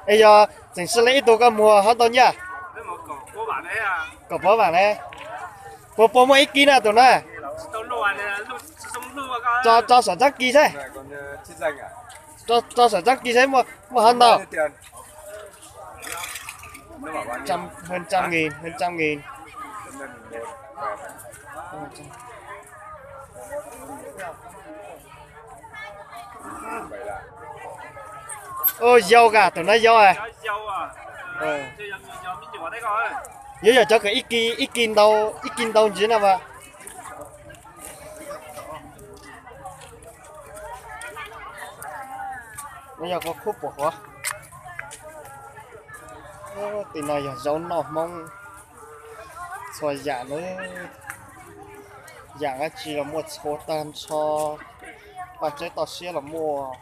Es yog tseem sib leej ib tug koj muag hov ntau nyaj? Kaum pab vam ne. Puas puas muaj ib kib na tus na? Tso saum txab kis saib. Tso saum txab kis saib muaj hov ntau. Hơn trăm nghìn, hơn trăm nghìn. Ua yau ka, tus no yau. Yuav yog cov kws ib kis ntau, ib kis ntau ntsis no mas. No yog kua khub pum huav. Tej no yog zaub noj Hmoob txhua yam na. Yam dab tsi los muaj txhua tag nrho. Paj tseb toj siab los muaj,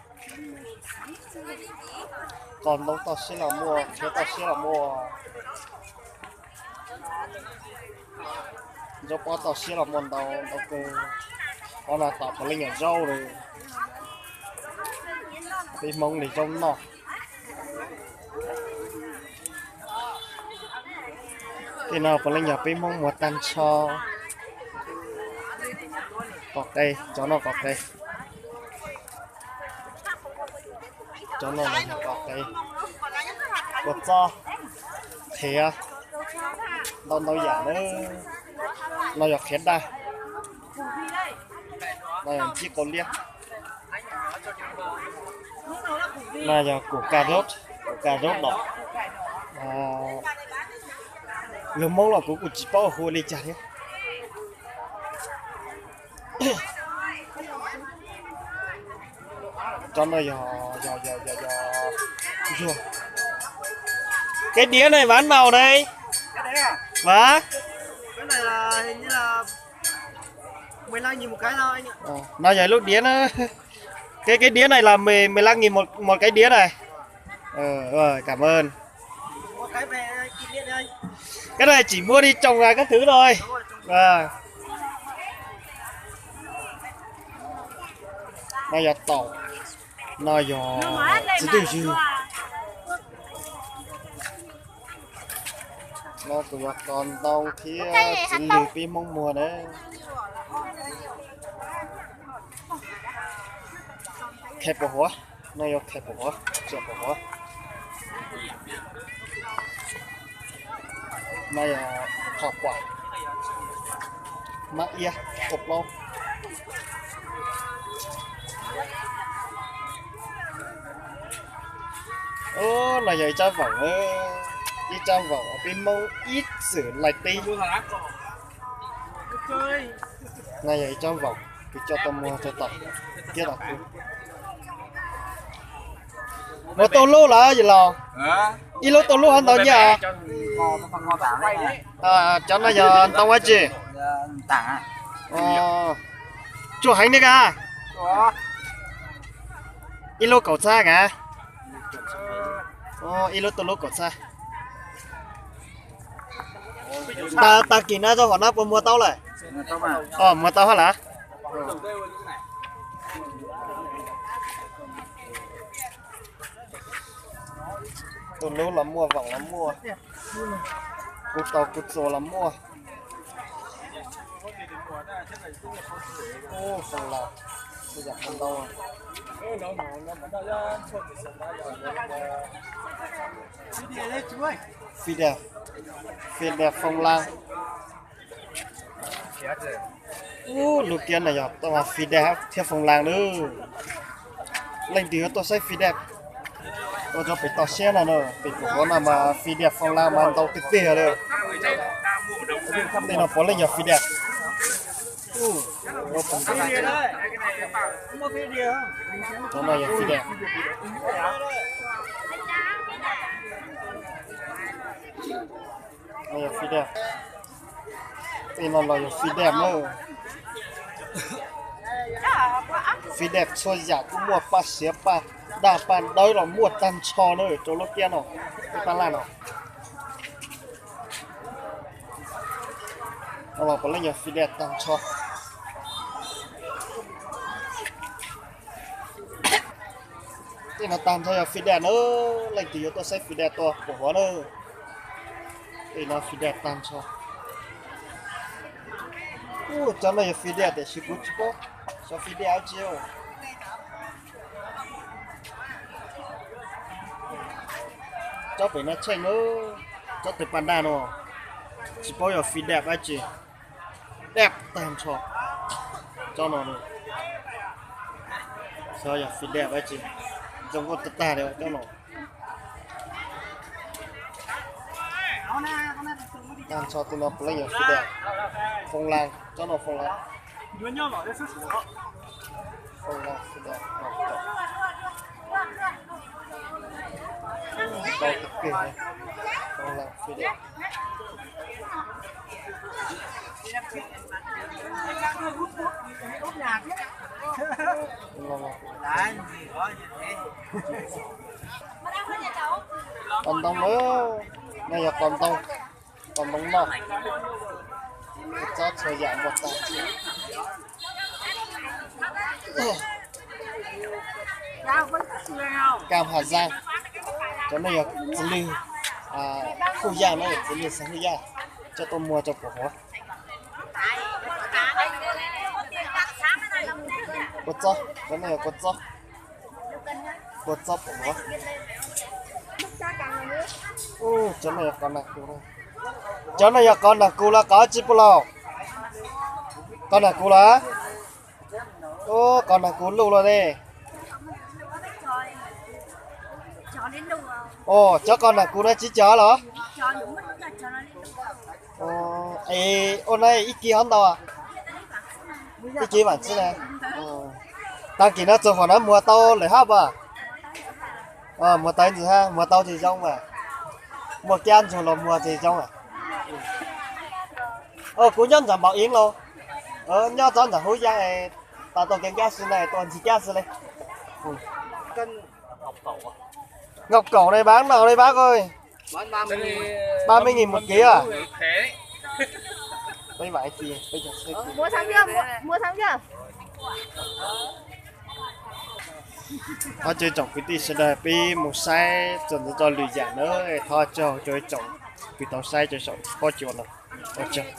qos ntoo toj siab los muaj, qhiav toj siab los muaj, zaub pob toj siab los muaj ntau ntau kawg. Qhov no tom puav leej yog zaub li. Peb Hmoob li zaub noj. Tej no puav leej yog peb Hmoob muag tag nrho. Qos qe, cov no qos qe. Cov no los yog qos qe, kua txob, qhiav, ntau ntau yam na. No yog qhiav daj, no yog ntsib qau liab. No yog củ cà rốt, củ cà rốt đỏ. Lus Hmoob los kuv kuj tsis paub hu li cas thiab. Cov no yog, yog, yog, yog, yog, cái đĩa này bán màu này. Hả? Ờ, nó vậy lub đĩa nó, cái cái đĩa này là mười mười lăm nghìn một một cái đĩa này. Ờ, rồi, cảm ơn. Cái này chỉ mua đi trồng là các thứ thôi. Ờ. No yog taum, no yog txiv twj ywg. No kuj yog qos ntoo thiab txiv lws peb Hmoob muag na. Khe pos huav, no yog khe pos huav, tsia pos huav. No yog thom kuam, mab iab, kua plaub. Ub, no yog ib tsab voom, ib tsab voom peb Hmoob ib txwm laij teb. No yog ib tsab voom kws coj tuaj muag rau tom kiab tom kuv. Muag tau lub lawm yawg laus? Ib lub tau lub hov ntau nyiaj? Cov no yog ntau ua tsi? Tsuaj heev ne ka. Ib lub kaum txhab ka. Ib lub tau lub kaum txhab. Tag kis no rau hom no puas muag tau lawm? Muag tau hab lawm. Tus lub los muaj, voom los muaj, kuv tau kuv txuas los muaj. Ub, foo las, ntau. Fidem, fidem foo las. Ub, lub kiab no yog fidem thiab foo las nawb. Leej twg yuav tuaj saib fidem, tuaj rau pem toj siab no na, pem pum huav no mas fidem foo las mas ntau tiag tiag li. Tej no puav leej yog fidem. Cov no yog fidem. No yog fidem. Tej no los yog fidem na. Fidem txhua yam kuj muaj, paj siav, paj daj, paj dawb los muaj tag nrho na rau lub kiab no, paj laj no. No los puav leej yog fidem tag nrho. Tej no tag nrho yog fij daj na, leej twg yuav tuaj saib fij daj tuaj pum huav na. Tej no fij daj tag nrho. Ub, cov no yog fij daj tiam sis kuv tsis paub xyov fij daj dab tsi. Cov pem no tsheej na, cov twg pas daj no, tsis paub yog fij daj dab tsi. Daj tag nrho. Cov no xyov yog fij daj dab tsi, zoo nkauj tag tag li cov no. Tag nrho tej no puav leej yog fij daj. Foo las, cov no foo las. Foo las fij daj. Ntau kawg, foo las fij daj. Qos ntoo na, no yog qos ntoo, qos ntoo noj. Txob txhua yam muaj tag. Kam Has Zaj, cov no yog txiv lwj Khuj Yaj na, txiv lwj Xeev Khuj Yaj, coj tuaj muag rau pum huav. Kua txob, cov no yog kua txob, kua txob pum huav. Cov no yog qos nas kus, cov no yog qos nas kus los qos dab tsi pub los? Qos nas kus los? Ub, qos nas kus luj los ne. Os, cov qos nas kus no tsis cog los? Es ua no ib kis hov ntau? Ib kis vam txwb na. Tag kis no txog huam no muag tau lawm hab pas? Muag tau ib ntsis hab, muag tau ces zoo mas. Muaj kab ntsuag los muag ces zoo. Kuv nyob ntawm Npaum Eev los, nyob txog ntawm Hub Yaj, tas tau kev nkab xwb na, tuaj ntxig kab xwb li. Nkaum kaum na, pab no li pab ko. Ba me ngi mus kiv. Thov cov tsoom kwv tij sawv daws peb mus saib txog ntawd txoj lwm yam na, thov tsaug rau tsoom kwv tau saib rau saum pob cua no. Ua tsaug.